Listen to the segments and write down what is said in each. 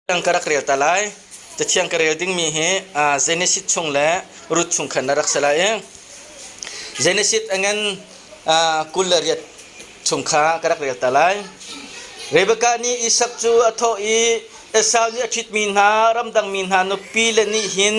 Ka rak rel ta lai. Cathiang ka rel dingmi hi Genesis chung le Ruth chung khan a rak si lai i Genesis a ngan 28 chung kha ka rak rel ta lai. Rebekah nih Isak cu a thawh i Esau nih a ṭhitmi hna ramdangmi hna nupi le nih hin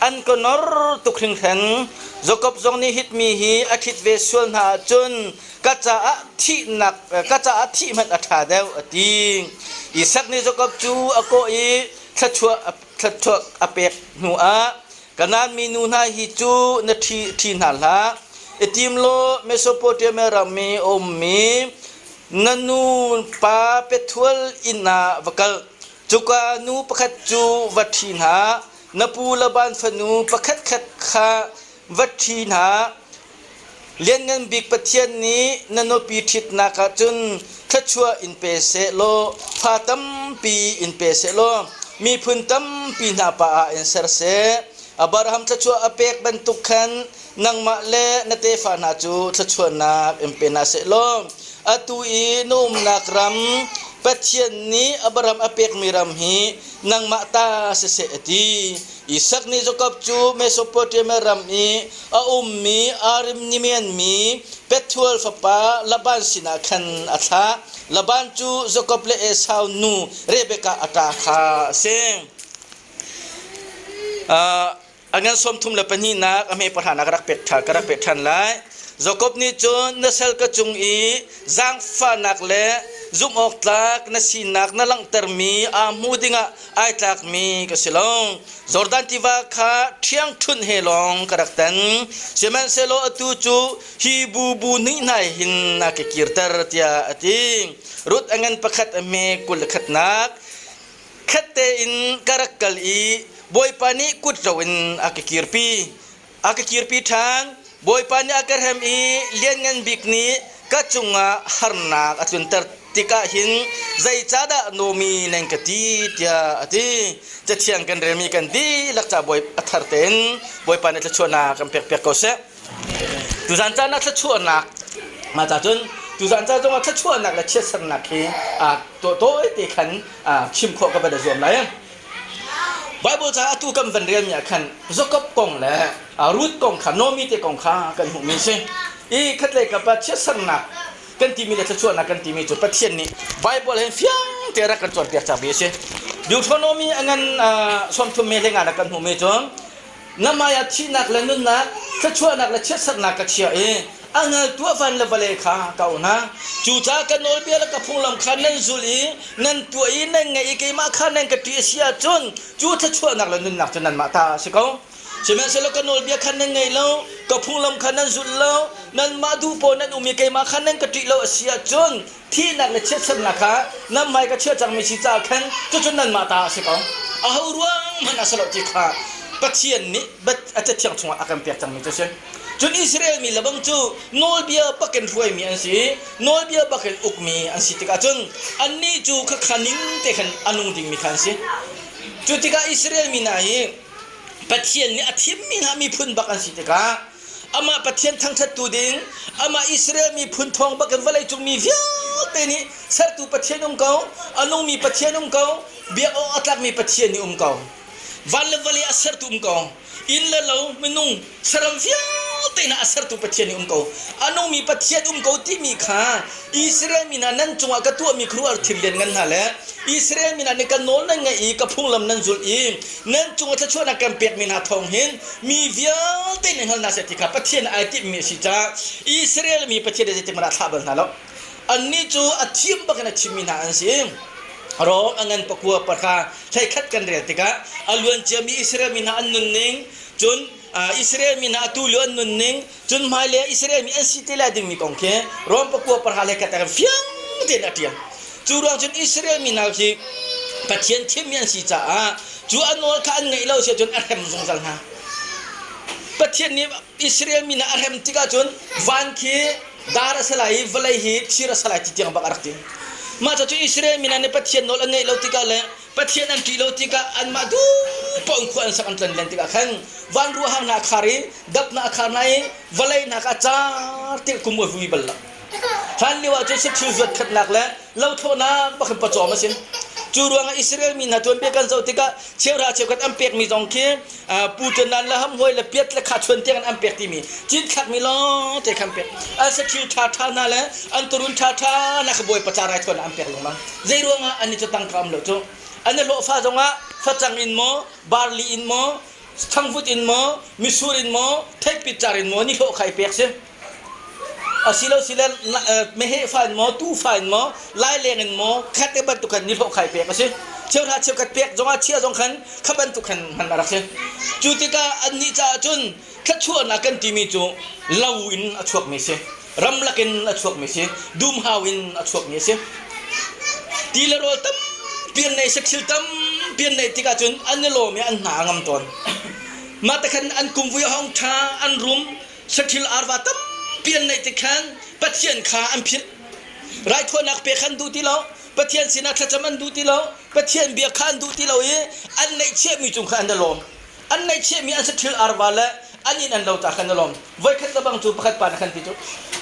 an ka nor tuk hringhran. Jakob zong nih hitmi hi a ṭhit ve sual hna ahcun ka caah thihnak ka caah thih hmanh a ṭha deuh a ti. Isak nih Jakob cu a kawh i thluachuah thluachuah a pek hnuah Kanaan mi nu hna hi cu na ṭhi ṭhi hna hlah. I tim law Mesopotamia ram i a ummi na nu pa Pethuel inn ah va kal. Cuka nu pakhat cu va ṭhi hna. Na pu Laban fanu pakhatkhat kha va ṭhi hna. Lianngan Bik Pathian nih na nupi ṭhitnak ah cun thluachuah in pe seh law fa tampi in pe seh law miphun tampi hna pa ah in ser seh. Abraham thluachuah a pek bantuk khan nangmah le na tefa hna cu thluachuahnak in pe hna seh law atu i na umnak ram Pathian nih Abraham a pekmi ram hi nangmah ta siseh a ti. Isak nih Jakob cu Mesopotamia ram i a ummi Aramnimian mi Pethuel fapa Laban sinah khan a thlah. Laban cu Jakob le Esau nu Rebekah a ṭa kha a si. A ngan 32nak a hme pahranak rak pek ka rak pek ṭhan lai. Jakob nih cun na sal ka cung i zaangfahnak le zumhawktlak na sinak na langhtermi aa hmu dingah ai tlakmi ka si lo. Jordan tiva kha ṭhiangṭhunh he lawng ka rak tan. Sihmanhsehlaw atu cu hi bubu hnih hna hin na ka kirter tiah a ti. Ruth a ngan pakhat a hme 21nak. Khat tein ka rak kal i Bawipa nih kut ro in a ka kirpi. A ka kirpi ṭhan. Bawipa nih a ka hrem i Lianngan Bik nih ka cungah harnak a tlunter tikah hin zeicahdah Naomi nan ka ti tiah a ti. Cathiang kan relmi kan dihlak ca Bawi a thar tein Bawipa nih thluachuahnak kan pekpiak ko seh. Tuzan caan ah thluachuahnak mah ca cun tuzan ca zongah thluachuahnak le chiatsernak hi tawi te khan chim khawh ka van i zuam lai. Bible ca atu kan van relmi ah khan Jakob kong le Ruth kong kha Naomi te kong kha kan hmuhmi si. I khatlei kap ah chiatsernak kan timi le thluachuahnak kan timi cu Pathian nih Bible hin fiang te rak kan cawnpiak cangmi a si. Deuteronomy a ngan 30 me hlengah kan hmuhmi cu na hmai ah thihnak le nunnak, thluachuahnak le chiatsernak ka chiah i a hngaltu a van le vawlei kha ka auh hna. Cucaah ka nawlbia le ka phunglam kha nan zul i nan tuah i nan ngaih i keimah kha nan ka ṭih a si ahcun cu thluachuahnak le nunnak cu nanmah ta a si ko. Sihmanhsehlaw ka nawlbia kha nan ngei lo, ka phunglam kha nan zul lo, nanmah duh paoh nan um i keimah kha nan ka ṭih lo a si ahcun thihnak le chiatsernak kha nan hmai ka chiah cangmi si caah khan cucu nanmah ta a si ko. Aho ruang hmanh ah si lo ti kha Pathian nih a Cathiang chungah a kan pek cangmi cu a si. Cun Israel mi lebang cu nawlbia bakin hruaimi an si i nawlbia bakin ukmi an si tikah cun annih cu khakha ning te khan a nung dingmi kha an si. Cu tikah Israel mi hna hi Pathian nih a thimmi hna miphun bak an si tikah amah Pathian thangṭhattu ding, amah Israel miphun thawng bakin vawleicung mi vialte nih sertu Pathian um ko, a nungmi Pathian um ko, biak awk a tlakmi Pathian nih um ko. Van le vawlei a sertu um ko. Inn le lo, minung, saram vialte hna a sertu Pathian nih um ko. A nungmi Pathian um ko timi kha Israel mi hna nan cungah ka tuahmi khuaruahhar thil lianngan hna le Israel mi hna nih ka nawl nan ngaih i ka phunglam nan zulh i nan cungah thluachuahnak kan pekmi hna thawng hin mi vialte nih hngal hna seh ti kha Pathian ai timhmi a si caah Israel mi Pathian nih zeitik hmanh ah thlah bal hna lo. Annih cu a thim bakin a thimmi hna an si. Rom a ngan pakua pahra 11 kan rel tikah a luan ciami Israel mi hna an nunning cun Israel mi hna atu lio an nunning cun hmailei ah Israel mi an si te lai dingmi kong khi Rom pakua pahra hlei khat ah fiang tein a ṭial. Cu ruang cun Israel mi hna khi Pathian thimmi an si caah cu a nawl kha an ngaih lo si ahcun a hrem zungzal hna. Pathian nih Israel mi hna a hrem tikah cun van khi dar a si lai i vawlei hi thir a si lai ti tiang bak a rak ti. Mah cu Israel mi hna nih Pathian nawl an ngaih lo tikah le Pathian an ṭih lo tikah anmah duh paoh in khua an sak an tlon len tikah khan van ruahang hna a khar i dap hna a khar hna i vawlei hna kha a car ti kum a vui bal lo. Hlan lio ah cun saṭhil zuat khatnak le lothlawhnak bak in pawcawm a si. Cu ruangah Israel mi hna tuanbia kan zoh tikah cheuhra cheukhat an pekmi zong khi pu ṭanan le hamhoi le piat le kha chuan tiang in an pek timi cinthlakmi lawng te khan pek. An saṭhil ṭhaṭha hna le an turun ṭhaṭha hna kha Bawipa ca raithawinak an pek lengmang. Zei ruangah an i cu tangka um lo cu. An i hlawhfa zongah facang in maw, barli in maw, changvut in maw, mitsur in maw, theipit car in maw nihlawh kha i pek si. Asilo sile meheh fa in maw, tuu fa in maw, laileng in maw, khat te bantuk khan nihlawh kha i pek a si. Cheuhra cheukhat pek zongah chia zong khan kha bantuk khan hman a rak si. Cu tikah annih caah cun thluachuahnak kan timi cu lo in a chuakmi si. Ramlak in a chuakmi si. Dumhau in a chuakmi a si. Ti le rawl tampi an nei, sathil tampi an neih tikah cun an i lawm i an hna a ngam tawn. Mah te khan an kumvui a hong ṭha, an rum, saṭhil arva tampi an neih tik khan Pathian kha an philh. Raithawinak pek an duh ti lo, Pathian sinah thlacam an duh ti lo, Pathian bia kha an duh ti lo i an neihchiahmi cung kha an i lawm. An neihchiahmi an saṭhil arva le an inn an lo ta khan i lawm. Voikhat le bang cu pakhat pa nih khan ti cu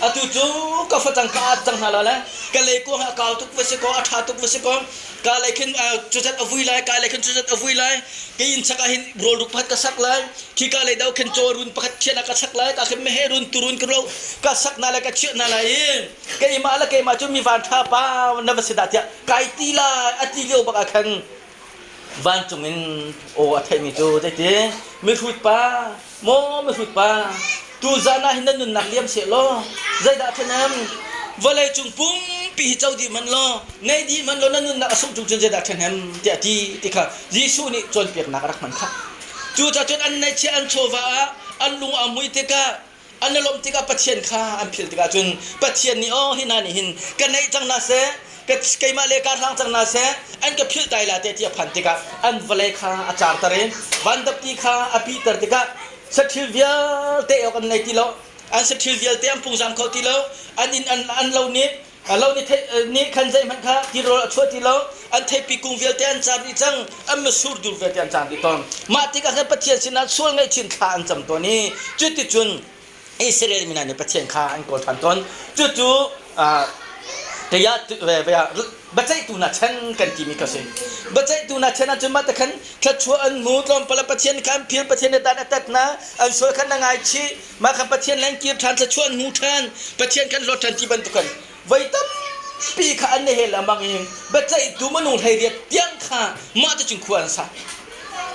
atu cu ka facang ka at cang hna la le ka leikuang hi a kau tuk va si kaw a ṭha tuk va si kaw ka lei khin cuzat a vui lai ka lei khin cuzat a vui lai ka inn chak ah hin rawlruk pakhat ka sak lai Khika lei do khin caw run pakhat thian ah ka sak lai ka khin meheh run turun ka ro ka sak na lai ka chiah na lai i keimah le keimah cu mi van ṭha pa na va si dah tiah kai ti lai a ti lio bak ah khan vancung in aw a theihmi cu zeiti mihrut pa maw mihrut pa tuzan ah hin na nunnak liam seh law zeidah ṭhahnem vawlei cung pumpi hi co dih hmanh law nei dih hmanh law na nunnak a sungh chung cun zeidah ṭhahnem tiah a ti ti kha Jesuh nih cawnpiaknak a rak hman khah. Cucaah cun an neihchiah an chawva ah an lung a mui tikah an i lawmh tikah Pathian kha an philh tikah cun Pathian nih aw hi hna nih hin ka neih cang hna seh keimah le kaa hlang cang hna seh an ka philh tai la te ti a phan tikah an vawlei kha a carter i vandapti kha a pihter tikah saṭhil vialte awk an nei ti lo an saṭhil vialte an pungzang kho ti lo an inn an, an lo nih lo nih nih khan zeihmanh kha tirawl a chuah ti lo an theipi kung vialte an car dih cang an misur dur vialte an car dih tawn mah tikah khan Pathian sinah sual ngaihchin thla an cam tawn i cuticun Israel mi hna nih Pathian kha an kawl ṭhan tawn cucu biaceihtu hna chan kan timi kha si biaceihtu hna chan ahcun mah te khan thluachuah an hmu tlawmpal ah Pathian kha an phil Pathian nih dan a tat hna an sual khan a ngaichih Mah kha Pathian leng kir ṭhan thluachuah an hmu ṭhan Pathian kan hlawt ṭhan ti bantuk khan voi tampi kha an i hel lengmang i biaceihtu minung 18 tiang kha mah cu cun khua an sa.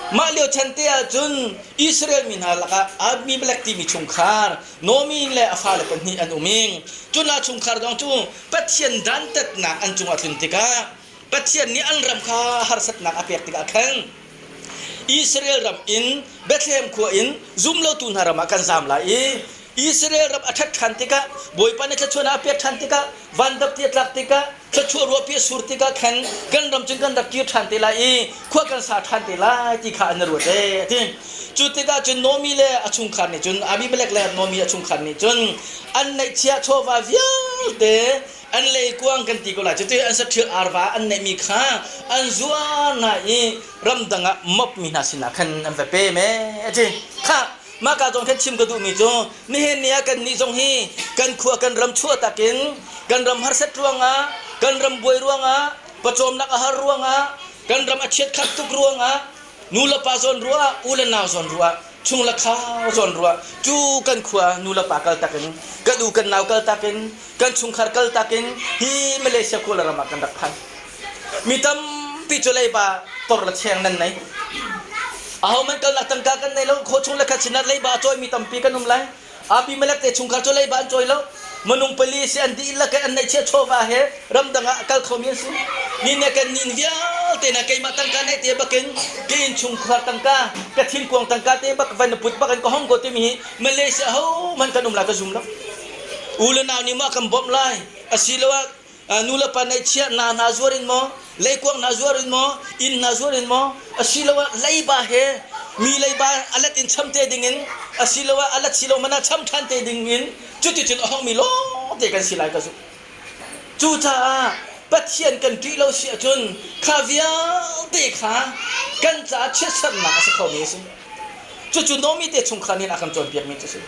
Mah lio chan te ah cun Israel mi hna lakah Abimelek timi chungkhar Nomi le a fale pahnih an um i cu hna chungkhar zong cu Pathian dantatnak an cungah tlun tikah Pathian nih an ram kha harsatnak a pek tikah khan Israel ram in Bethlehem khua in zumlotu hna ram ah kan zaam lai i Israel ram a ṭhat ṭhan tikah Bawipa nih thluachuahnak a pek ṭhan tikah vandapti a tlak tikah thluachuah ruahpi a sur tikah khan kan ram cun kan rak kir ṭhan te lai i khua kan sa ṭhan te lai ti kha an i ruat ee a ti. Cu tikah cun Nomi le a chungkhar nih cun Abimelek le Nomi a chungkhar nih cun an neihchiah chawva vialte an leikuang kan ti ko lai cuti an saṭhil arva an neihmi kha an zuar hna i ramdang ah mopmi hna sinah khan an va pe me a ti kha mah ka zong khan chim ka duhmi cu nihin ni ah kan nih zong hi kan khua kan ram chuah takin kan ram harsat ruangah kan ram buai ruangah pawcawmnak a har ruangah kan ram a chiat khat tuk ruangah nu le pa zawn ruah u le nau zawn ruah chung le khau zawn ruah cu kan khua nu le pa kal takin kan u kan nau kal takin kan chungkhar kal takin hi Malaysia khua le ram ah kan rak phan mi tampi cu leiba tor le cheng nan nei aho man kalnak tangka kan nei lo khaw chung le khat sinah leiba a cawi mi tampi kan um lai Abimelek te chungkhar cu leiba an cawi lo. Minung pali si an dihlak in an neihchiah chawva he ramdang ah a kal khomi an si. Ni ne kan nin vialte na keimah tangka neih te bakin ke innchungkhar tangka ka thingkuang tangka te bak van put bak in ka hong ko timi hi Malaysia ho man kan um lai ka zum lo. U le nau nih maw kan bawmh lai asiloah nu le pa neihchiah na hna zuar in maw leikuang hna zuar in maw inn hna zuar in maw asiloah leiba he mi leiba a let in cham te ding in asiloah a let silo man ah cham ṭhan te ding in cuticun a hongmi lawngte kan si lai ka zumh cucaah Pathian kan ṭih lo si ahcun kha vialte kha kan caah chiatsernak a si khomi a si cucu Nomi te chungkhar nih a kan cawnpiakmi cu a si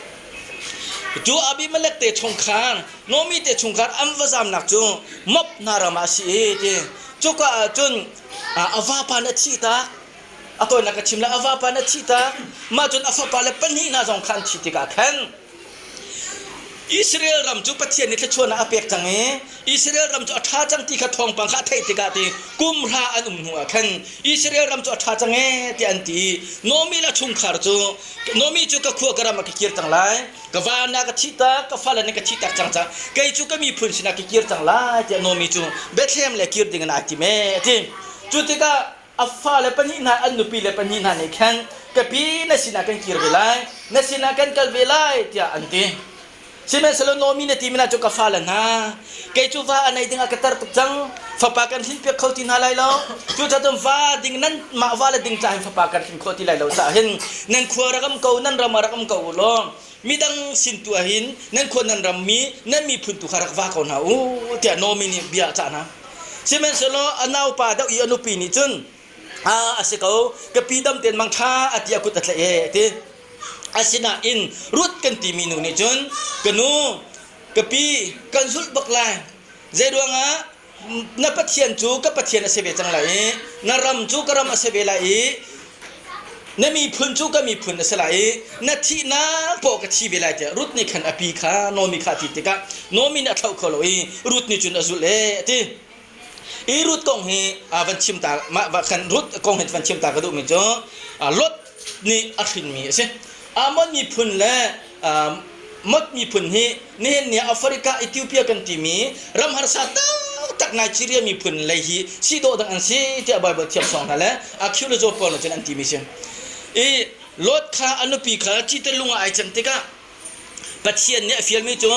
Cu Abimelek te chungkhar, Nomi te chungkhar an va zamnak cu Moab hna ram ah a si i ti. Cuka ah cun A vapa nih a thih tak. A tawinak ka chim lai. A vapa nih a thih tak. Mah cun a fapa le pahnih hna zong kha an thi tikah khan Israel ram cu Pathian nih thluachuahnak a pek cang i Israel ram cu a ṭha cang ti kha thawngpang kha a theih tikah ti kum hra an um hnuah khan Israel ram cu a ṭha cang ee tiah an ti i Naomi le a chungkhar cu Naomi cu ka khua ka ram ah ka kir cang lai ka va na ka thih tak ka fale nih ka thih tak cang cang kei cu ka miphun sinah ka kir cang lai tiah Naomi cu Bethlehem le kir ding in ai tim ee a ti cu tikah a fale pahnih hna an nupi le pahnih hna nih khan ka pi na sinah kan kir ve lai na sinah kan kal ve lai tiah an ti Sihmanhsehlaw Naomi na timi cu ka fale hna kei cu va a nei dingah ka tar tuk cang fapa kan hrinpiak kho ti hna lai lo cucaah va ding nan mah va le ding caah hin fapa kan hrin khawh ti lai lo caah hin nan khua rak um ko nan ram ah rak um ko u law midang sin tu ah hin nan khua nan ram mi nan miphun tu kha rak va ko hna u tiah Naomi nih bia a cah hna sihmanhsehlaw a naupa deuh i a nupi nih cun a a si ko ka pi dam tein mang ṭha a ti a kut a tlaih e a ti Asinain Ruth kan timi nu nih cun ka nu, ka pi, kan zulh bak lai. Zeiruangah na Pathian cu ka Pathian a si ve cang lai i na ram cu ka ram a si ve lai i na miphun cu ka miphun a si lai i na thihnak poah ka thi ve lai tiah Ruth nih khan a pi kha Naomi kha a ti tikah Naomi nih a thlauh kho lo i Ruth nih cun a zulh ee a ti. I Ruth kong hi van chim ta mah khan Ruth kong hi van chim ta ka duhmi cu Lot nih a hrinmi a si. Ammon miphun le Mot miphun hi nihin ni Africa, Ethiopia kan timi ram harsa taktak Nigeria miphun lei hi si dawh dang an si tiah Bible thiam sawng hna le archaeology pawl nih cun an timi si. I Lot kha a nupi kha cite lung ah ai can tikah Pathian nih a fialmi cu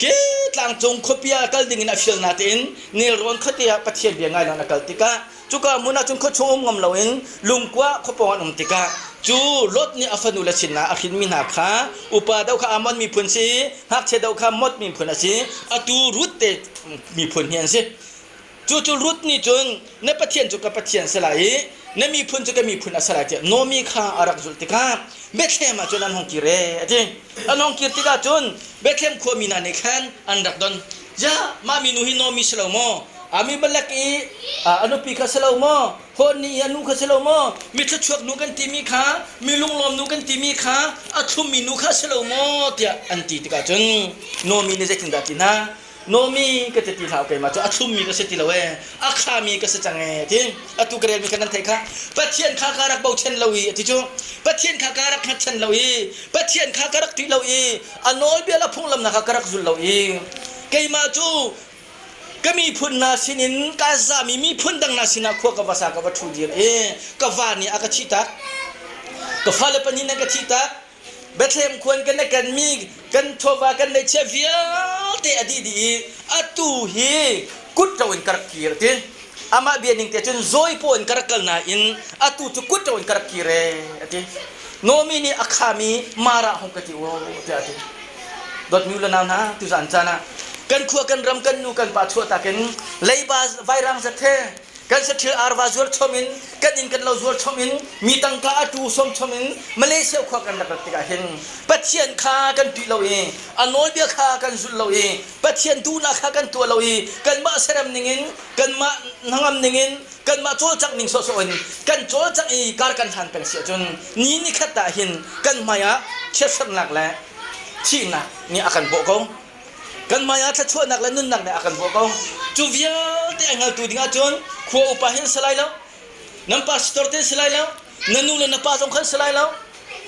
ke tlangcung khuapi ah kal dingin a fial natein nelrawn khuate ah Pathian bia ngai loin a kal tikah cuka hmun ah cun khuachung um ngam loin lungkua khuapawng an um tikah cu Lot nih a fanu le sinah a hrinmi hna kha upa deuh kha Ammon miphun si ngakchia deuh kha Mot miphun a si atu Ruth te miphun hi an si Cucu Ruth nih cun na Pathian cu ka Pathian si lai i na miphun cu ka miphun a si lai tiah Naomi kha a rak zulh tikah Bethlehem ah cun an hung kir ee a ti. An hung kir tikah cun Bethlehem khuami hna nih khan an rak don. Ja, mah minu hi Naomi si lo maw? Abimelek i a nupi kha si lo maw? Hon nih a nu kha si lo maw? Mi thluachuak nu kan timi kha, mi lunglawm nu kan timi kha, a thlummi nu kha si lo maw? tiah an ti tikah cun Naomi nih zeitindah a ti hna? Naomi ka ti ti hlah keimah cu a thlummi ka si ti lo ee a khami ka si cang ee ti atu ka relmi kha nan theih kha Pathian kha ka rak bochan lo i ati cu Pathian kha ka rak hngatchan lo i Pathian kha ka rak ṭih lo i a nawlbia le phunglam hna kha ka rak zul lo i keimah cu ka miphun hna sinin ka zami miphun dang hna sinah khua ka va sa ka va ṭhu dir i ka va nih a ka thih tak ka fale pahnih nan ka thih tak Bethlehem khua in kan kanmi kan chawva kan neihchiah vialte a dih dih i atu hi kut ro in ka rak kir ti. Amah bia ning te cun zawi paw in ka rak kal nain atu cu kut ro in ka rak kir ee a ti. Naomi nih a khami Mara hung ka ti u tiah a ti. Dawtmi u le nau hna tuzaan caan ah kan khua kan ram kan nu kan pa chuahtak in leiba vairang zat he kan saṭhil arva zuar chom in kan inn kan lo zuar chom in mi tangka a tu som chom in Malaysia khua kan rak rat tikah hin Pathian kha kan ṭih lo i a nawlbia kha kan zulh lo i Pathian duhnak kha kan tuah lo i kanmah serem ningin kanmah hnangam ningin kanmah cawlcangh ning sawhsawh in kan cawlcangh i kar kan hlan peng si ahcun ni nikhat ah hin kan hmai ah chiatsernak le thihnak nih a kan bawh ko. Kan hmai ah thluachuahnak le nunnak nih a kan bawh ko. Cu vialte a hngaltu ding ahcun khua upa hin si lai lo, nan pastor te si lai lo, na nu le na pa zong khan si lai lo,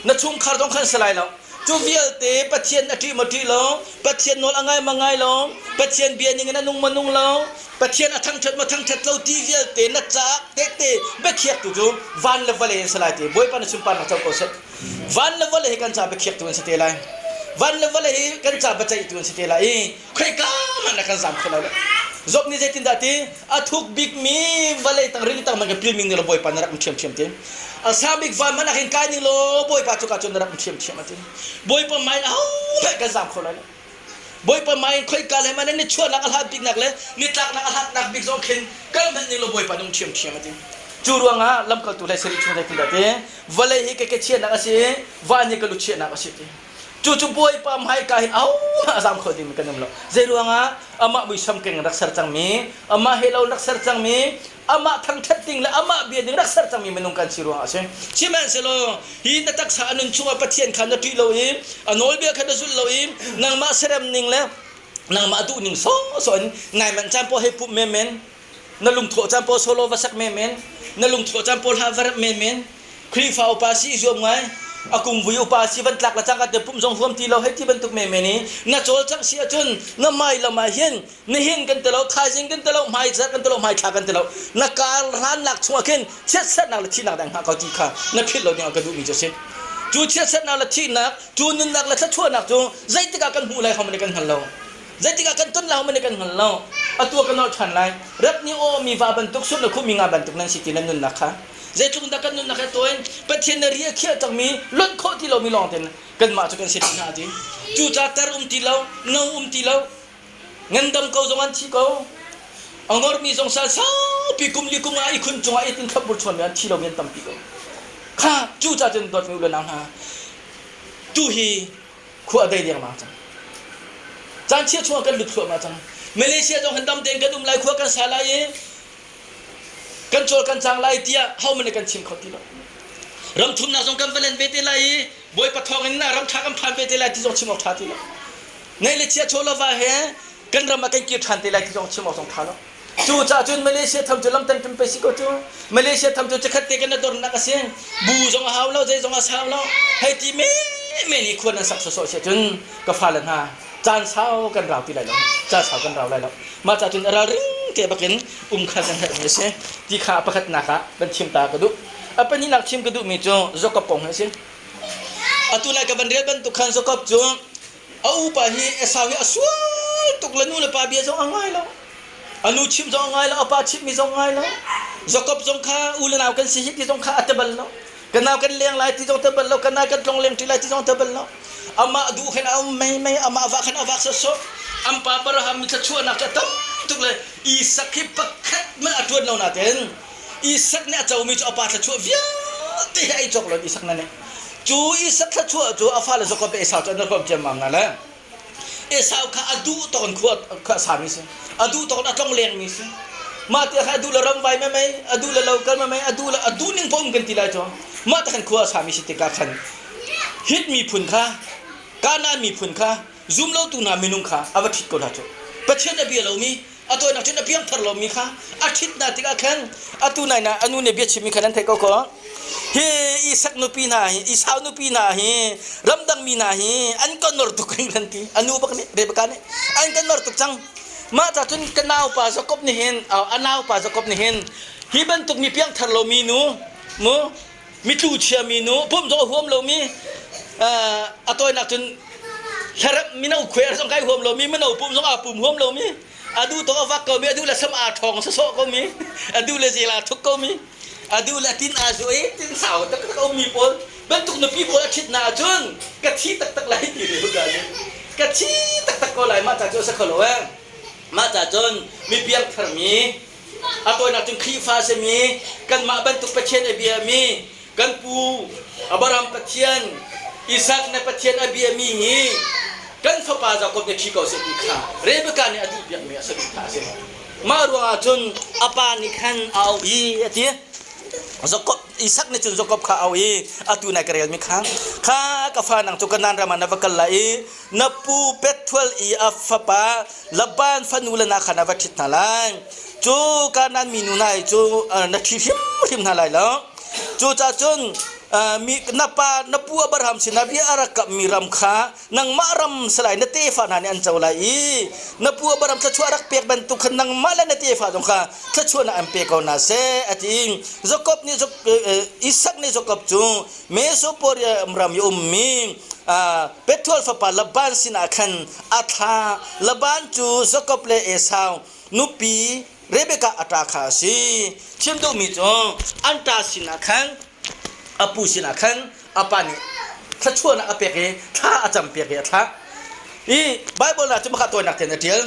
na chungkhar zong khan si lai lo. Cu vialte Pathian a ṭih maw ṭih lo, Pathian nawl a ngai ma ngai lo, Pathian bia ning in a nung ma nung lo, Pathian a thangṭhat ma thangṭhat lo ti vialte na caah tehte biakhiaktu cu van le vawlei an si lai ti Bawipa na sunparnak co ko seh. Van le vawlei hi kan ca biakhiaktu an si te lai. Van le vawlei hi kan ca biaceihtu an si te lai i khoika hmanh ah kan zam kho lo. Job nih zeitindah ti a thuk bikmi vawlei tang rili tang man ka pilmi ning law Bawipa na rak um ṭhiamṭhiam ti. A sang bik van hmanh ah hin kai ning law Bawipa cuka cun na rak um ṭhiamṭhiam a ti. Bawipa hmai in ahohmanh kan zam kho lai lo. Bawipa hmai in khoika le hmanh in nichuahnak a hlat biknak le nitlaknak a hlatnak bik zong khin kal hmanh ning law Bawipa na um ṭhiamṭhiam a ti. Cu ruangah lamkaltu hlei sarih chung zeitindah ti vawlei hi ka ke chiahnak a si i van hi ka lu chiahnak a si ti. Cucu Bawipa hmaika hin ahohmah a zam kho dingmi kan um lo. Zei ruangah amah muisam keng in rak ser cangmi, amah he lo in rak ser cangmi, amah thangṭhat ding le amah bia ding rak ser cangmi minung kan si ruangah a si. Sihmanhsehlaw hi na taksa a nun chungah Pathian kha na ṭih lo i a nawlbia kha na zulh lo i nangmah serem ning le nangmah duh ning sawhsawh in nai manh caan paoh hei pumh menmen, na lungthawh caan paoh solo va sak menmen, na lungthawh caan paoh hla va remh menmen, Khrihfa upa si i zuam ngai, a kum vui upa si van tlak le cangka te pumh zong huam ti lo hei ti bantuk menmen i na cawlcangh si ahcun na hmai lam ah hin nihin kan ti lo thaizing kan ti lo hmaizarh kan ti lo hmaithla kan ti lo na kar hlannak chungah khin chiatserhnak le thihnak dang hngah ko ti kha na philh lo dingah ka duhmi cu a si. Cu chiatserhnak le thihnak, cu nunnak le thluachuahnak cu zeitik ah kan hmuh lai hohmanh nih kan hngal lo. Zeitik ah kan ton lai hohmanh nih kan hngal lo. Atu ah ka nolh ṭhan lai. Rap nih aw mi va bantuk sur na khuhmi nga bantuk nan si ti nan nunnak kha. Zeitluk dah kan nunnak he tuin Pathian na ri a khiah cangmi lonh khawh ti lomi lawng tein kanmah cu kan si hna ti. Cucaah tar um ti lo, no um ti lo, ngandam ko zong an thi ko. A ngormi zong sal saupi kum li kum ah i khun cungah it in thlopbur chuanmi an thi lomi an tampi ko. Kha cucaah cun dawtmi u le nau hna, tu hi khua a dei dengmang cang. Caan chia chungah kan lut thluahmah cang. Malaysia zong han dam tein kan um lai khua kan sa lai i kan cawl kan cang lai tiah hohmanh nih kan chim kho ti lo. Ram thumnak zong kan va len ve te lai i Bawipa thawng in ram ṭha kan phan ve te lai ti zong chim awk ṭha ti lo. Ngeih le chia chaw lo va he kan ram ah kan kir ṭhan te lai ti zong chim awk zong ṭha lo. Cucaah cun Malaysia tham cu lamtan ṭum pe si ko cu. Malaysia tham cu chikkhat te kan dornak a si. Bu zong a hau lo, zei zong a sau lo. Hei ti men i khua nan sak sawsawh si ahcun ka fale hna caan sau kan rau ti lai lo. Caan sau kan rau lai lo. Mah ca cun ralring te bakin um kha kan herhmi a si. Ti kha a pakhatnak ah kan chim ta ka duh. A pahnihnak chim ka duhmi cu Jakob kong hi a si. Atu lai ka van rel bantuk khan Jakob cu a upa hi Esau hi a sual tuk le nu le pa bia zong a ngai lo. A nu chimh zong a ngai lo, a pa chimhmi zong a ngai lo. Jakob zong kha u le nau kan si hi ti zong kha a ti bal lo. Ka nau kan leng lai ti zong ti bal lo, ka nau kan tlong leng ṭi lai ti zong ti bal lo. Amah duh khan a um mei mei, amah vah khan a vak sawsawh. An pa Abraham mi thluachuahnak cu a tam tuk le Isak hi pakhat hmanh a ṭuan lo nain Isak nih a comi cu a pa thluachuah vialte hi a i cawk lo Isak na nih. Cu Isak thluachuah cu a fale Jakob le Esau cu an rak ciammam hna le Esau kha a duh tawk in khua khua a sami si. A duh tawk in a tlong lengmi si. Mah te kha a duh le ramvai mei mei, a duh le lo kal mei mei, a duh le a duh ning paoh um kan ti lai cu. Mah te khan khua a sami si tikah khan Hit miphun kha Kanaan miphun kha zum lotu hna minung kha a va ṭhit ko hna cu. Pathian a bia lomi a tawinak cun a piangthar lomi kha a ṭhit hna tikah khan atu nai na a nu nih bia chimmi kha nan theih ko ko. Hi Isak nupi hna hi Esau nupi hna hi ramdang mi hna hi an ka nor tuk hringhran ti a nu bak nih Rebekah nih an ka nor tuk cang. Mah ca cun ka naupa Jakob nih hin a naupa Jakob nih hin hi bantuk mi piangthar lomi nu mu mitlu chiami nu pum zong a huam lomi a tawinak cun hlarap mino khuai zong kai huam lomi mino pum zong aa pum huam lomi a duh tawk a vak komi a duh le sam aa ṭhawng sawsawh komi a duh le zel aa thuk komi a duh le tin aa zuai tin sau taktak a ummi pawl bantuk nupi pawl a ṭhit hna ahcun ka thi taktak lai ti Rebecca nih ka thi taktak ko lai mah ca cu a si kho lo eh mah ca cun mi piangtharmi A tawinak cun Khrihfa a simi kanmah bantuk Pathian a biami kan pu Abraham Pathian, Isaac na Pathian a biami hi kan fapa Jakob nih ṭhi ko seh ti kha Rebekah nih a duhpiakmi a saduhthah a si. Mah ruangah cun a pa nih khan a auh i a ti. Jakob Isak nih cun Jakob kha a auh i atu nai ka relmi kha kha ka fa nang cu Kanaan ram ah na va kal lai i na pu Bethuel i a fapa Laban fanu le na kha na va ṭhit hna lai. Cu Kanaan minu hna hi cu na ṭhi hrimhrim hna lai lo. Cucaah cun mi na pa na pu Abraham sinah bia a rak kamhmi ram kha nangmah ram salai na tefa hna nih an co lai i na pu Abraham thluachuah a rak pek bantuk khan nangmah le na tefa zong kha thluachuahnak an pe ko hna seh a ti. Jakob nih Isak nih Jakob cu Mesopotamia ram i ummi Bethuel fapa Laban sinah khan a thlah. Laban cu Jakob le Esau nupi Rebekah a ṭa kha a si. Chim duhmi cu an ṭa sinah khan a pu sinah khan a pa nih thluachuahnak a pek i thla a campiak i a thlah. I Baibal ah cu maka tawinak tein a ṭial.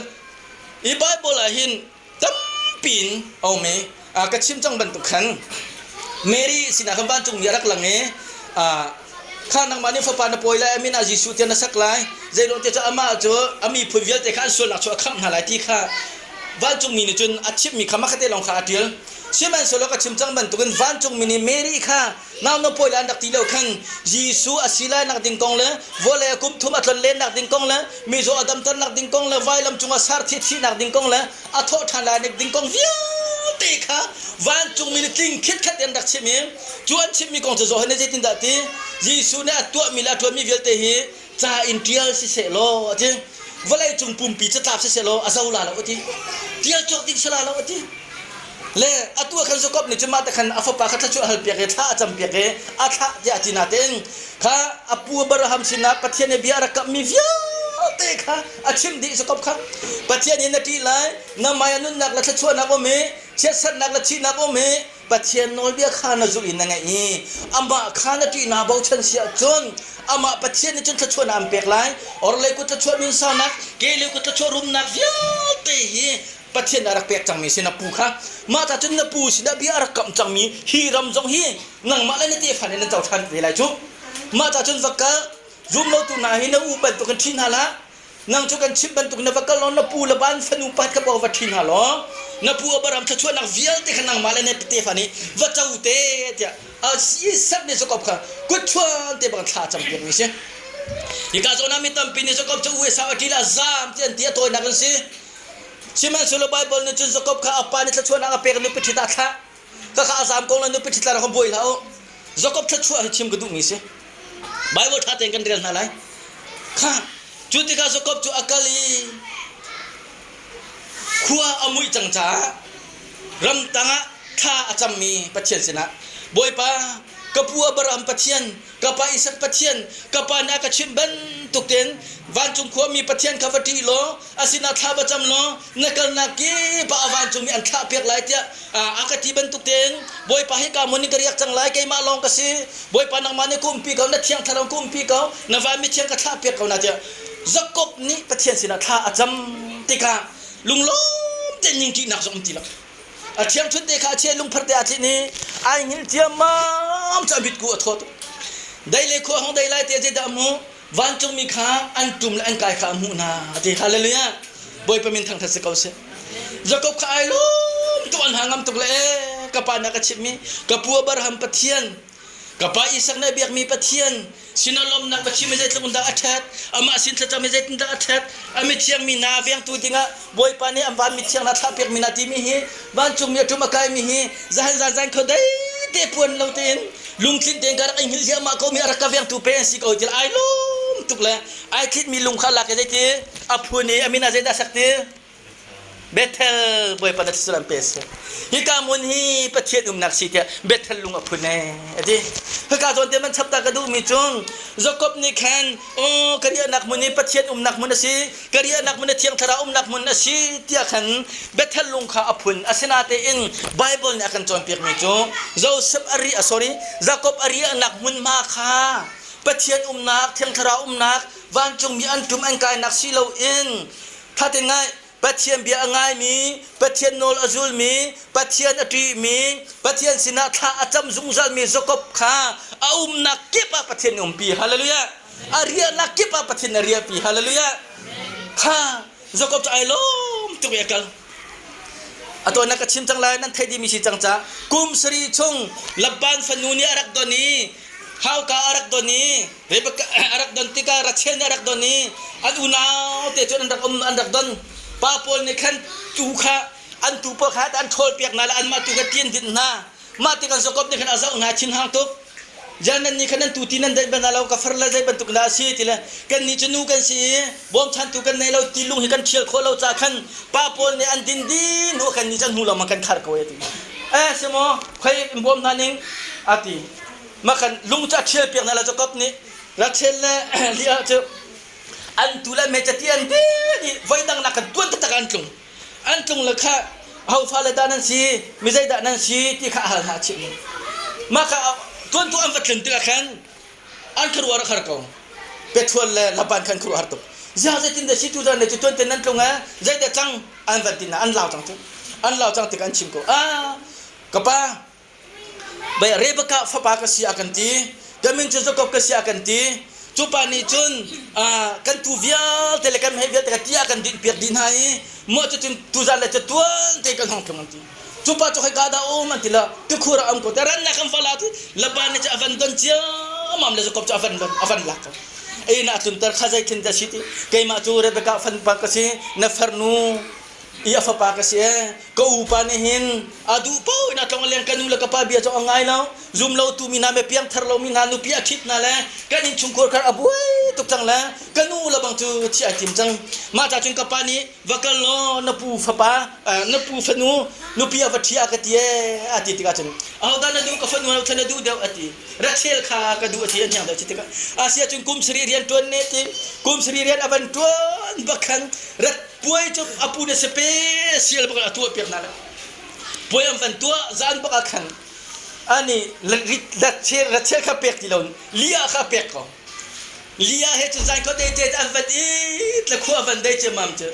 I Baibal ah hin tampi in a um i ka chim cang bantuk khan Mary sinah khan vancungmi a rak lang i. Kha nangmah nih fapa na pawi lai, a min ah Jesuh tiah na sak lai. Zeiruang tiah cun amah cu a miphun vialte kha an sualnak cu a khamh hna lai ti kha vancungmi nih cun a chimhmi kha makhatte lawng kha a ṭial. Sihmanhsehlaw ka chim cang bantukin vancungmi nih Mary kha nau na pawi lai an rak ti lo khan Jesuh a si lai nak ding kong le vawlei a kum thum a tlonlennak ding kong le mizaw a damternak ding kong le vailam cungah sarthi thihnak ding kong le a thawh ṭhan lai ding kong vialte kha vancungmi nih tling khitkhat in an rak chim i cu an chimmi kong cu Johan nih zeitindah ti Jesuh nih a tuahmi le a ṭuanmi vialte hi ca in ṭial siseh law a ti vawlei cung pumpi catlap siseh law a zo la lo a ti ṭial cawk ding si la lo a ti le atu ah khan Jakob nih cun mah te khan a fapa kha thluachuah hal piak i thla a cam piak i a thlah tiah a ti natein kha a pu Abraham sinah Pathian nih bia a rak kamhmi vialte kha a chimh dih Jakob kha Pathian nih na ṭih lai na hmai ah nunnak le thluachuahnak um i chiatsernak le thihnak um i Pathian nawlbia kha na zulh in na ngaih i amah kha na ṭih naa bochan si ahcun amah Pathian nih cun thluachuahnak an pek lai. Orhlei kut thluachuah nunsaunak, kehlei kut thluachuah rumnak vialte hi Pathian nih a rak pek cangmi si na pu kha. Mah ta cun na pu sinah bia a rak kamh cangmi hi ram zong hi nangmah le na tefa nih nan co ṭhan ve lai cu. Mah ta cun va kal, zumlotu hna hi na u bantukin ṭhi hna hlah. Nang cu kan chimh bantuk na va kal law na pu Laban fanu pat kha va ṭhi hna law na pu Abraham thluachuahnak vialte kha nangmah le na tefa nih va co te tiah Isak nih Jakob kha kutchuan te bang thla cam piakmi si. Hika zawn ah mi tampi nih Jakob cu u Esau a ṭi la zaam ti an ti a tawinak an si. Sihmanhsehlaw Baibal nih cun Jakob kha a pa nih thluachuahnak a pek nupi ṭhit ah thlah. Khakha a zaam kong le nupi ṭhit la rak buai hlah u. Jakob thluachuah hi chim ka duhmi si. Baibal ṭha tein kan rel hna lai. Kha cu tikah Jakob cu a kal i khua a muih cang caah ramtang ah thla a cammi Pathian sinah Bawipa ka pu Abraham Pathian ka pa Isak Pathian ka pa nih a ka chimh bantuk tein vancung khuami Pathian kha va ṭih law a sinah thla va cam law na kalnak kip ah a vancungmi an thlah piak lai tiah a ka ti bantuk tein Bawipa hika hmun in ka riak cang lai keimah lawng ka si Bawipa nangmah nih ka umpi ko na thiang thlarau ka umpi ko na vanmi thiang ka thlah piak ko na tiah Jakob nih Pathian sinah thla a cam tikah lunglawm tein ningṭihnak zong um ti lo a ṭhiangṭhunh te kha a chia lungphar te aa tlinh i ai hngilh ciammam cu a mitku a thawt dei le khua hong dei lai te zeidah a hmuh vancungmi kha an ṭum le an kai kha a hmuh hna a ti hallelujah Bawipa min thangṭhat si ko seh Jakob kha ai lawm tuk an hna ngam tuk le ka pa nih a ka chimhmi ka pu Abraham Pathian ka pa Isak nih a biakmi Pathian sinah lawmhnak va chim i zeitluk in dah a ṭhat amah sin thlacam i zeitindah a ṭhat a mithiang mi hna vengtu dingah Bawipa nih an van mithiang hna thlahpiak mi hna timi hi vancungmi a ṭum a kaimi hi zahan zan zan kho dei te puan lo tein lungtlin tein ka rak i hngilh ziahmah ko mi a rak ka vengtu pe an si ko ti ai lawm tuk le ai thitmi lung kha lak i zeiti a phun i a min ah zeidah sak ti Bethel Bawipa na thluachuah an pe seh. Hika hmun hi Pathian umnak si tiah Bethel lung a phun ee a ti. Hika zawn te man chap ta ka duhmi cung Jakob nih khan aw ka riahnak hmun hi Pathian umnak hmun a si, ka riahnak hmun hi Thiang Thlarau umnak hmun a si tiah khan Bethel lung kha a phun. Asinatein Bible nih a kan cawnpiakmi cu Joseph a riah sorry Jakob a riahnak hmunhma kha Pathian umnak, Thiang Thlarau umnak, vancungmi an ṭum an kainak si loin Thatin ngai Pathian bia a ngaimi, Pathian nawl a zulmi, Pathian a ṭihmi, Pathian sinah thla a cam zungzalmi Jakob kha a umnak kip ah Pathian nih umpi. Hallelujah. A riahnak kip ah Pathian a riahpi. Hallelujah. Kha Jakob cu ai lawm tuk i a kal. A tuan ka chim cang lai nan theih dihmi si cang ca. Kum sarih chung Laban fanu nih a rak don i hauka a rak don i Rebekah a rak don tikah Rachel nih a rak don i an unau te cun an rak um an rak don. Pa pawl nih khan tuu kha an tuu pawl kha an ṭhawl piak hna le anmah tu kha ti an dinh hna. Mah tikah Jakob nih khan a zoh hna thinhang tuk. Jan nan nih khan nan tuu ti nan daih bal hna lo ka far le zei bantuk dah a si ti le kan nih cu nu kan si i bawmchantu kan nei lo ti lung hi kan ṭhial khawh lo ca khan pa pawl nih an din dih hnu kan nih cu an hnu lawngmang kan khar ko e ti. Eh si maw khoi in bawm hna ning a ti. Makhan lung cu a ṭhial piak hna lo Jakob nih Rachel le Leah cu an tu le mecati an ti i voi dang nak kan tuan taktak an tlung. An tlung le kha ho fale dah nan si, mi zeidah nan si ti kha a hal hna a chimh. Mah kha tuantu an va tlun tikah khan an khuaruah a har ko. Pethual le Laban khan khuaruah har tuk. Ziah zeitin dah si tu zan le cu tuan te nan tlung eh zeidah cang an van ti hna an lau cang cu. An lau cang tikah an chim ko. Ah ka pa Rebekah fapa ka si a kan ti. Ka min cu Jakob ka si a kan ti. Cu pa nih cun kan tuu vialte le kan meheh vialte kha ti a kan dinhpiak dih hna i mah cucun tuzan le cu tuan te kan hong tlung an ti. Cu pa cu khoika dah um an ti lo. Tikhur ah um ko te rannak kan va la ti. Laban nih cun a van don ciammam le Jakob cu a van lon a van lak ko. Ei na tlunter kha zeitin dah si ti. Keimah cu Rebekah fanpa ka si na farnu i a fapa ka si ee. Ka upa nih hin a duh paoh in a tlong a leng ka nu le ka pa bia cu a ngai lo. Zum lo tu mi hna me piangthar lo mi hna nupi a ṭhit hna le kan innchungkhar kha a buai tuk cang le ka nu le bang cu thi ai tim cang. Mah ca cun ka pa nih va kal law na pu fapa na pu fanu nupi a va ṭhi a ka ti ee a ti tikah cun ahodah na duh ka fanu thla na duh deuh a ti. Rachel kha ka duh a ti an hiang deuh tikah asia cun kum sarih rian ṭuan ne ti kum sarih rian a van ṭuan bak khan rat puai cu a pu na special bak a tuah piak hna le puai an van tuah zan bak ah khan ani Rachel Rachel kha pek ti lo Leah kha pek ko Leah he cu zan kho te te an van i tla khua van dei che mam cu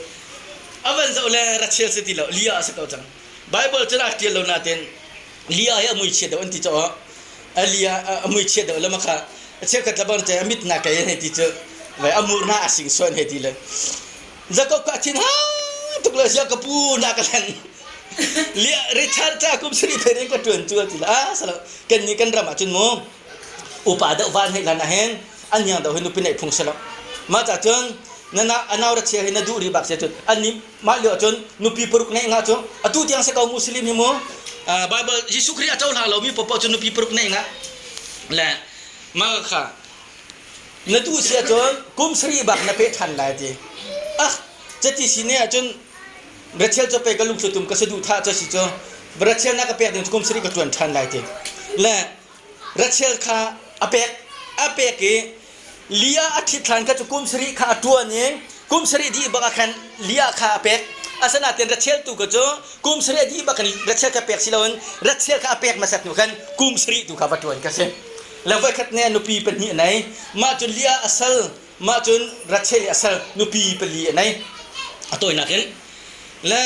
a van zoh le Rachel si ti lo Leah a si ko cang Bible cu rak ṭial lo nain Leah hi a mui chia deuh an ti caw a Leah a mui chia deuh lama kha cheukhat labang te a mit na kei hei ti cu vai a mur na a sing suan hei ti le Jacob ka thin ha tuk le sia ka pu na ka hlen Leah Richard ca kum sari phe ka tuan cu ti la a salo kan ni kan ram ah cun mu upa deuh van hei lan ah hin an niang deuh hi nupi neih phung selo mah ca cun na anau ra chia hi na duh ri bak sia cun an ni mah lio cun nupi paruk neih nga cu atu tiang se ko muslim hi mu Bible Jesuh Khrih a cohlang lomi popo cu nupi paruk neih nga le mah kha na duh si ahcun kum sarih bak na pe ṭhan lai ti ah cati si ne ahcun Rachel cu pei ka lungthli tum ka saduhthah cu si cu Rachel na ka pek ding cu kum sarih ka ṭuan ṭhan lai ti le Rachel kha a pek a pek i Leah a ṭhit hlan kha cu kum sarih kha a ṭuan i kum sarih dih bak ah khan Leah kha a pek. Asinain Rachel tu kha cu kum sarih a dih bak in Rachel kha pek si loin Rachel kha a pek hmasat hnu khan kum sarih tu kha va ṭuan ka si. Le voikhat ne nupi pahnih a nei. Mah cun Leah a sal, mah cun Rachel i a sal nupi pali a nei. A tawinak in le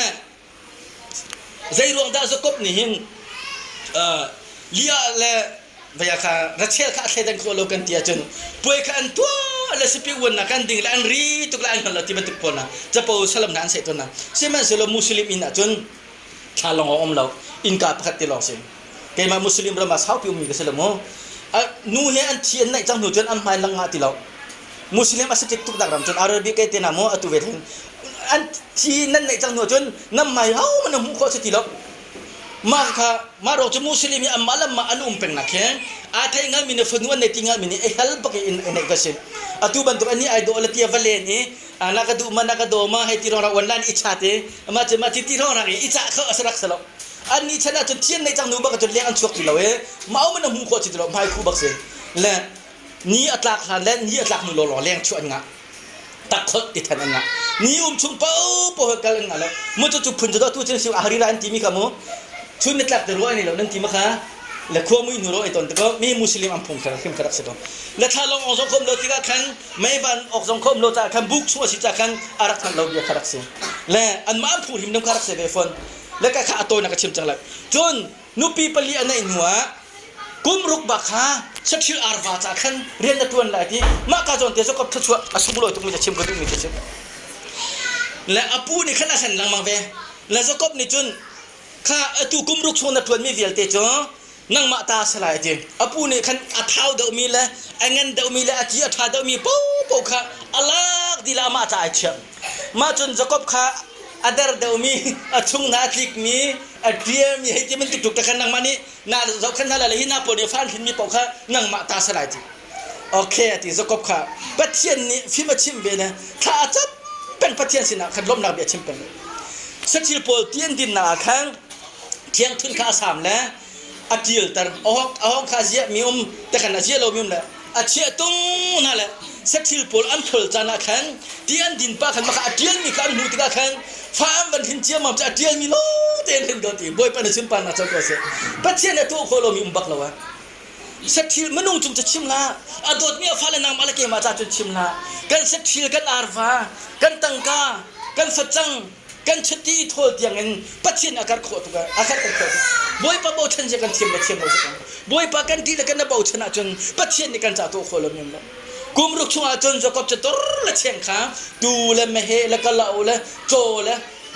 Zeiruang dah Jakob nih hin Leah le vaya kha Rachel kha a thleidan khawh lo kan ti ahcun puai kha an tuah le sipi uannak kan ding le an ri tuk le an hngal lo ti bantuk pawl na capo salam hna an seh tawn na sihmanhsehlaw Muslim inn ahcun thla lawng a um lo innka pakhat te lawng si keimah Muslim ram ah saupi ummi ka si lo mu nu he an thi an naih cang hnu cun an hmai lang ngah ti lo Muslim a si tik tuk nak ram cun Arabic ke te na mu atu ve theng an thi nan neih cang hnu cun nam mai ho man hmuh khawh si ti lo mah kha mah ro cu Muslim hi anmah le mah an um peng nak he aa thei ngal mi ne fanu an nei ti ngal mi nih ei hal bak in neih ka si atu bantuk ani ai dawh le tia va len i na ka duh ma na ka daw ma hei ti rong ra wan lan i chat i ma cu ma ti ti rong rang i i cah kho asarak salo an ni chan ah cun thian nei cang nu bak cun leng an chuak ti lo e mau man hmuh khawh si ti lo hmai khu bak si le ni a tlak hlan le ni a tlak hnu lawlaw leng chuah an ngah takholh ti than an ngah ni um chung paohpaoh kal an ngah lo mu cu cu phun cu tu cun siu ahari la an ti mi kha mu chun ni tlak te ruah ni lo nan ti ma kha le khua mui hnu ro ai ton te ko mi muslim an phung kha hrim kha rak si ko le thla long ong zong khom lo tikah khan mei van ok zong khom lo ca khan buk chung a si ca khan a rak than lo bia kha rak si le an mah an phung hrim ding kha rak si ve fon le ka kha a tawi na ka chim cang lai cun nupi pali a neih hnuah kum ruk bak kha saṭhil arva ca khan rian na ṭuan lai ti mah ka zawn te Jakob thluachuah a sunglawi tukmi ca chim ka duhmi cu si le a pu nih khan a hlen lengmang ve le Jakob nih cun kha atu kum ruk chung na ṭuanmi vialte cu nangmah ta si lai a ti a pu nih khan a thau deuhmi le a ngan deuhmi le a ki a ṭha deuhmi paohpaoh kha a lak dih le amah ca ai chiah mah cun Jakob kha a der deuhmi a chung hna a tlikmi a ṭialmi hei ti bantuk tuk te khan nangmah nih na zohkhenh hna lai le hi hna pawl nih fa an hrinmi paoh kha nangmah ta si lai ti okay a ti Jakob kha Pathian nih fim a chimh ve ne thla a cam peng Pathian sinah khan lawmhnak bia a chim peng sathil pawl ti an dinnak ah khan thiangthun kha a sam le a ṭialter a hawng kha ziahmi um te khan a ziah lomi um le a chiah tung hna le saṭhil pawl an phol caan ah khan ti an din pah khan maka a ṭialmi kha an hmuh tikah khan fa an van hrin ciammam cu a ṭialmi lawng te an hrin ko ti Bawipa na sunparnak co ko seh Pathian a tuah khawh lomi um bak lo ah saṭhil minung cung cu chim hlah a dawtmi a fale nangmah le keimah ca cun chim hlah kan saṭhil kan arva kan tangka kan facang. Kan chiti thawl tiang in Pathian a kar khawh tuk a kar kan khawh tuk. Bawipa bochan zia kan thiam le thiam lo si ko. Bawipa kan ṭih le kan na bochan ahcun Pathian nih kan ca tuah khawh lo men lo. Kum ruk chungah cun Jakob cu tor le cheng kha tu le meheh le kalauk le caw le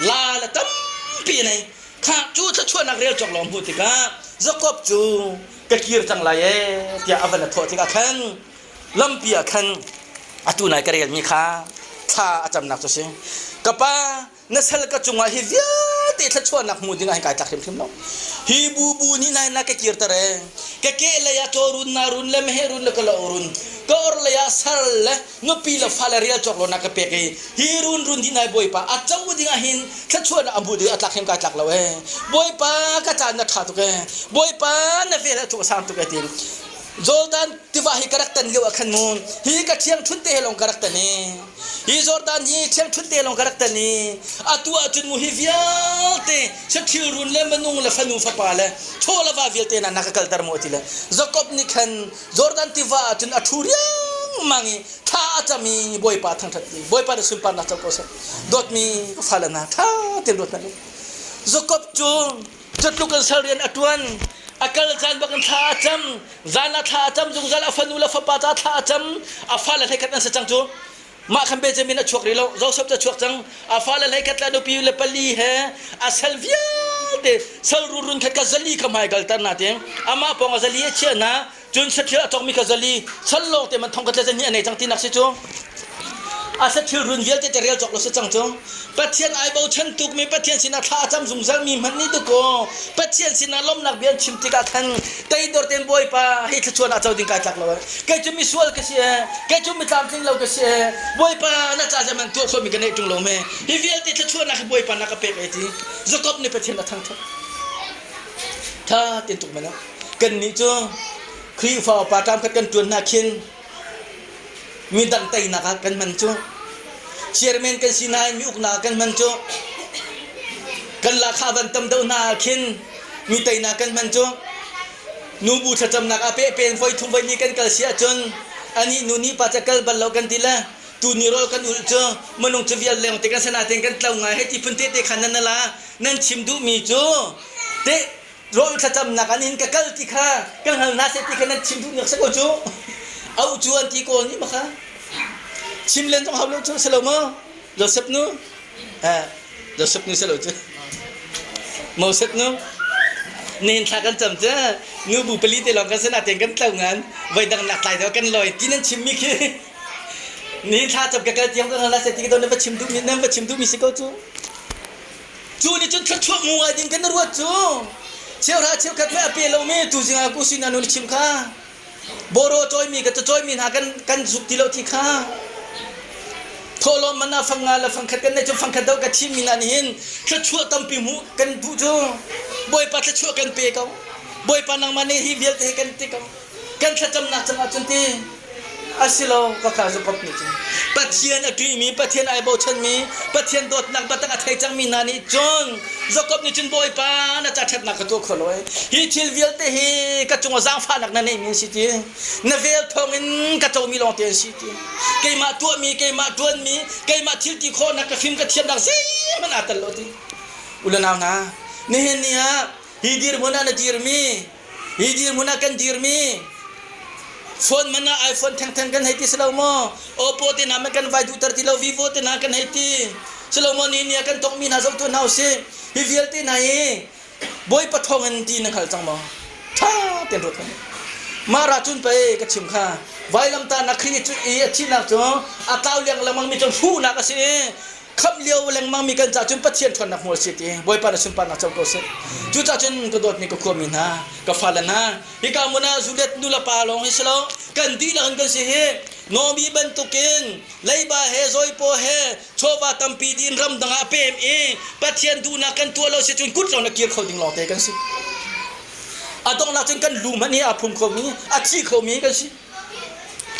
la le tampi nei kha cu thluachuahnak rel cawk lawng hmuh tikah Jakob cu ka kir cang lai ee tiah a van a thawh tikah khan lampi ah khan atu nai ka relmi kha thla a camnak cu si. Ka pa na sal ka cungah hi vialte thluachuahnak hmu dingah hin kai tlak hrimhrim lo. Hi bubu nih nai na ka kirter ee. Ka ke lei ah caw run na run le meheh run le ka lo run. Ka or lei ah sal le nupi le fale rial cawk lo na ka pek i hi run run hi nai bawipa a co dingah hin thluachuahnak a hmu ding a tlak hrim kai tlak lo ee. Bawipa ka caan na ṭha tuk ee. Bawipa na vel a tuk a sang tuk ee tiin Jordan tiva hi ka rak tan lio ah khan mu hi ka ṭhiangṭhunh te he lawng ka rak tan i hi Jordan hi ṭhiangṭhunh te lawng ka rak tan i atu ahcun mu hi vialte saṭhil run le minung le fanu fapa le chaw le va vialte na na ka kalter mu ti le Jakob nih khan Jordan tiva ahcun a ṭhu riangmang i thla a cam i Bawipa thangṭhat ti Bawipa na sunparnak co ko seh dawtmi ka fale hna ṭha tein ruat hmanh u Jakob cu Cutluk in sal rian a ṭuan. A kal caan bak in thla a cam. Zan ah thla a cam zungzal. A fanu le fapa ca thla a cam. A fale hleikhat an si cang cu. Mah khan Benjamin a chuak rih lo. Joseph cu a chuak cang. A fale hleikhat le a nupi le pali he a sal vialte sal run khat ka zali kha hmai kalter na ti. Amah pawng a zali a chiah na. Cun saṭhil a cawkmi kha zali sal lawng te man thong khat le zahnih a nei cang tinak si cu. A saṭhil run vialte te rel cawk lo si cang cu. Pathian ai bochan tukmi Pathian sinah thla a cam zungzalmi hmanh nih dakaw Pathian sinah lawmhnak bia an chim tikah khan teidor tein Bawipa hi thluachuah ah co ding kai tlak lo kei cu misual ka si ee kei cu mi tlamtling lo ka si ee Bawipa na ca zeihmanh tuah khawhmi ka neih ṭung lo me hi vialte thluachuahnak hi Bawipa na ka pek ei ti Jakob nih Pathian a thangṭhat ṭha tein tuk man Kannih cu Khrihfa upa ṭamkhat kan ṭuan hna khin midang teinak ah kan hman cu. Chairman kan si nain mi uknak ah kan hman cu. Kan lahkhah van tam deuh hna ah khin mi teinak kan hman cu. Nubu thlacamnak ah pehpen voi thum voi ni kan kal si ahcun anih nu nih pa ca kal bal lo kan ti le tu ni rawl kan ulh cu minung cu vial leng te kan sanaten kan tlo ngai hei ti phun te te khan nan la nan chim duhmi cu te rawl thlacamnak an in ka kal ti kha ka hngal hna seh ti kha nan chim duhnak si ko cu auh cu an ti ko ni ma kha chim len zong hau lo cu si lo maw Joseph nu eh Joseph nu si lo cu Moses nu nihin thla kan cam cu nu bu pali te lawng kan sin ah ten kan tlo ngan voi dang nak tlai deuh kan loi ti nan chim mi khi nihin thla cam ka kal tiang ka hngal hna seh ti ka nan va chim duh mi nan va chim duh mi si ko cu Cu nih cun thluachuah ngu ngai ding kan ruat cu. Cheuhra cheukhat mei a pe lomi tu zingah ku sin anu chim kha. Boro cawimi ka cawimi hna kan kan zuk ti lo ti kha. Thawhlawm man ah fang nga le fang khat kan nei cu fang khat deuh ka thimmi hna nih hin thluachuah tampi hmuh kan duh cu. Bawipa thluachuah kan pe ko. Bawipa nangmah nih hi vialte hi kan ti ko. Kan thlacamnak cangah cun ti asilo ka kha Jakob nih cun Pathian a ṭihmi Pathian ai bochanmi Pathian dawtnak biatak a thei cangmi hna nih cun Jakob nih cun Bawipa na ca ṭhatnak ka tuah kho lo hi thil vialte hi ka cungah zaangfahnak na neihmi an si ti na vel thawngin ka comi lawngte an si ti keimah tuahmi keimah ṭuanmi keimah thil ti khawhnak ka fim ka thiamnak zeihmanh aa tel lo ti u le nau hna nihin ni ah hi dirhmun ah na dirmi Hi dirhmun ah kan dirmi phone man ah iPhone thengtheng kan hei ti si lo maw? Oppo te hna man kan vai duhter ti lo, Vivo te hna kan hei ti. Si lo maw ni ni ah kan tongmi hna zoh tu hna usih. Hi vialte hna hi Bawipa thawng in ti na hngal cang maw? Ṭha tein ruat hmanh. Mah ra cun pei ka chim kha vailamtahnak Khrih i a thihnak cu a tlau lengmang mi cu hruhnak a si i khamh lio lengmang mi kan ca cun Pathian ṭhawnnak hmual si ti Bawipa na sunparnak co ko seh. Cucaah cun ka dawtmi ka khuami hna, ka fale hna, hika hmun ah Juliet nu le pa lawng hi si lo, kan dihlak in kan si hi. Naomi bantukin leiba he zawipaw he chawva tampi din ramdang ah a pem i Pathian duhnak kan tuah lo si cun kut lawng na kir kho ding lawngte kan si. A donghnak cun kan lu hmanh hi aa phum khomi, a thi khomi kan si.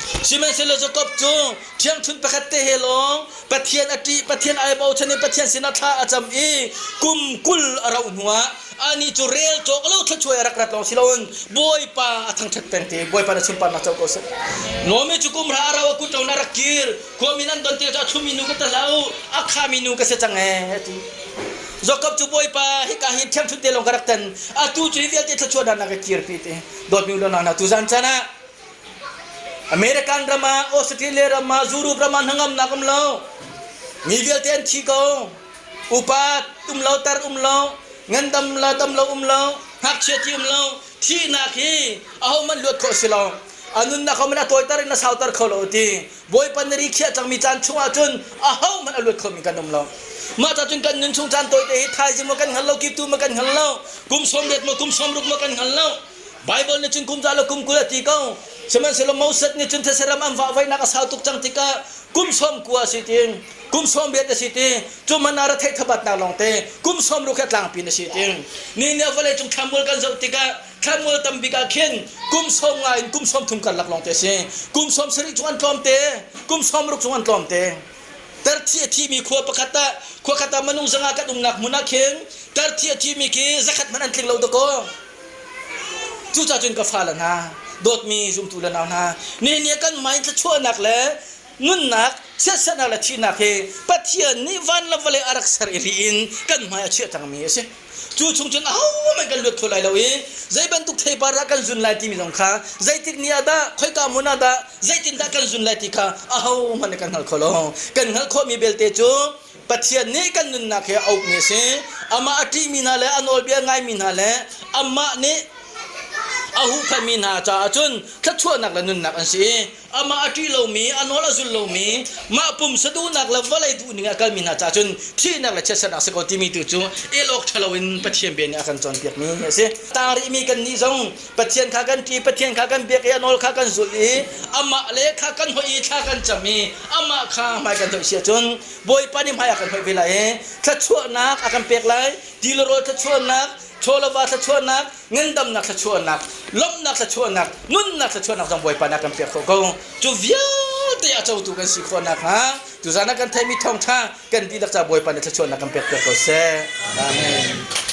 Sihmanhsehlaw Jakob cu ṭhiangṭhunh pakhat te he lawng Pathian a ṭih, Pathian ai bochan i Pathian sinah thla a cam i kum 20 a rauh hnuah Anih cu rel cawk lo thluachuah a rak rat lawng si loin Bawipa a thangṭhat peng ti Bawipa na sunparnak co ko seh. Naomi cu kum hra a rau a kut a rak kir. Khuami nan don ti cu a thumi nu ka ta hlah u, a khami nu ka si cang ee a ti. Jakob cu Bawipa hika hi ṭhiangṭhunh te lawng ka rak tan. Atu cu hi vialte thluachuahnak na ka kirpi ti. Dawtmi u le nau hna, tuzan caan ah American ram ah, Australia ram ah, Europe ram ah hnangamnak um lo. Mi vialte an thi ko. Upa um lo, tar um lo, ngandam la dam lo um lo, ngakchia thi um lo. Thihnak hi ahohmanh luat khawh si lo. A nunnak hohmanh a tawiter in a sauter kho lo ti. Bawipa na ri khiah cangmi caan chungah cun ahohmanh a luat khomi kan um lo. Mah ca cun kan nun chung caan tawite hi thaizing maw kan hngal lo, kiptu maw kan hngal lo, kum 80 maw kum 60 maw kan hngal lo. Baibal nih cun kum za le kum 20 a ti ko. Sihmanhsehlaw Moses nih cun these ram an vahvaihnak a sau tuk cang tikah kum 90 a si ti, kum 80 a si ti, cu hmanh ah retheih thabatnak lawngte kum 60 he tlangpi na si ti. Ni nih vawlei cung thlanmual kan zoh tikah thlanmual tambik ah khin kum 50 in kum 30 karlak lawngte a si. Kum 70 chung an tlawmte, kum 60 chung an tlawmte. Tarthi a thimi khua pakhat ah khua khat ah minung 500 kan umnak hmun ah khin tarthi a thimi khi zakhat hmanh an tling lo dakaw. Cucaah cun ka fale hna, dawtmi zumtu le nau hna, nihin ni ah kan mah in thluachuahnak le nunnak, chiatserhnak le thihnak hi Pathian nih van le vawlei a rak ser i ri in kan hmai a chiah cangmi a si. Cu chung cun ahohmanh kan luat kho lai lo i zei bantuk theipar dah kan zun lai timi zong kha zeitik ni ah dah, khoika hmun ah dah, zeitindah kan zun lai ti kha ahohmanh nih kan hngal kho lo. Kan hngalh khawhmi belte cu Pathian nih kan nunnak hi a ukmi a si. Amah a ṭihmi hna le a nawlbia ngaimi hna le amah nih a huhphenhmi hna caah cun thluachuahnak le nunnak an si i amah a ṭih lomi, a nawl a zul lomi, mah pumsa duhnak le vawlei duhning a kalmi hna caah cun thihnak le chiatsernak si ko timi tu cu el awk ṭha loin Pathian bia nih a kan cawnpiakmi a si. Tang rihmi kannih zong Pathian kha kan ṭih, Pathian kha kan biak i a nawl kha kan zulh i amah le kha kan hoih i thla kan cam i amah kha hmai kan hoih si ahcun Bawipa nih hmai a kan hoih ve lai i thluachuahnak a kan pek lai. Ti le rawl thluachuahnak, chaw le va thluachuahnak, ngandamnak thluachuahnak, lawmhnak thluachuahnak, nunnak thluachuahnak zong Bawipa nih a kan pek khawh ko. Cu vialte a cotu kan si khawh nakhnga tuzan ah kan theihmi thawngṭha kan dihlak ca Bawipa nih thluachuahnak kan pek piak ko seh. Amen.